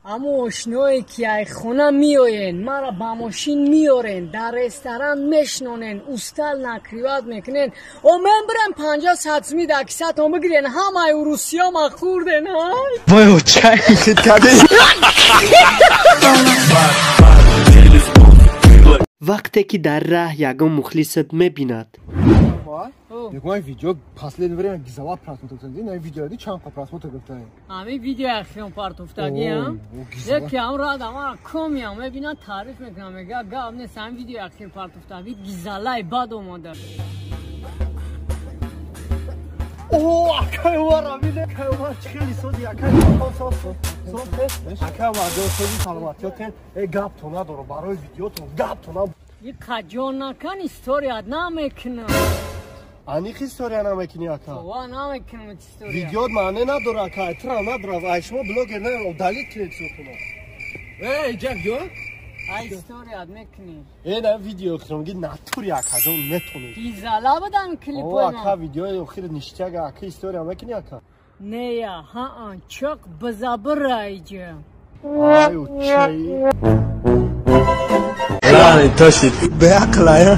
Амо ошное ки ай хона меоен, мара ба мошин меорен, дар ресторан мешнонен, устал накриват мекунен. О мен бирем 50 сми дар кисатон бигирен, ҳамаи урусиё ма хӯрден. Ай вой, чай кади. Вақте ки дар раҳ ягон мухлисат мебинад. Мегӯям, видео последнее время гизала просмотр гирифтан. Ин видео ди чанд просмотр гирифтан? Ами видео ахиён партофтагӣ, яке ам рад ама комиям мебинад, таъриф мекунам, мега гап нест, ами видео ахир партофтагӣ гизалаи бад омада. О, акай Умар, амине, акай Умар, чӣ хеле сози, акай Умар, соз, акай Умар, ҷон сози, саломатиётен, э гап то надорам, барои видеотон гап то на. И каҷо накан, историят намекунам. Аниқ история намекунӣ, ака? Ва, намекунам история. Видеот маъне надора, ака, тра надора, ай шумо блогер не, удалить кунед сотуно. Эй, ҷак ҷон? Ай историят мекунӣ. Э, на видео хиромги натури, ака ҷон, метонӣ. Гизала будан клипои. О, ака, видеои охир ништяга, ака, история мекунӣ, ака? Нея, ҳаа, чоқ бизабира иҷа. Ай, учай. Рани, тоши, беақлая.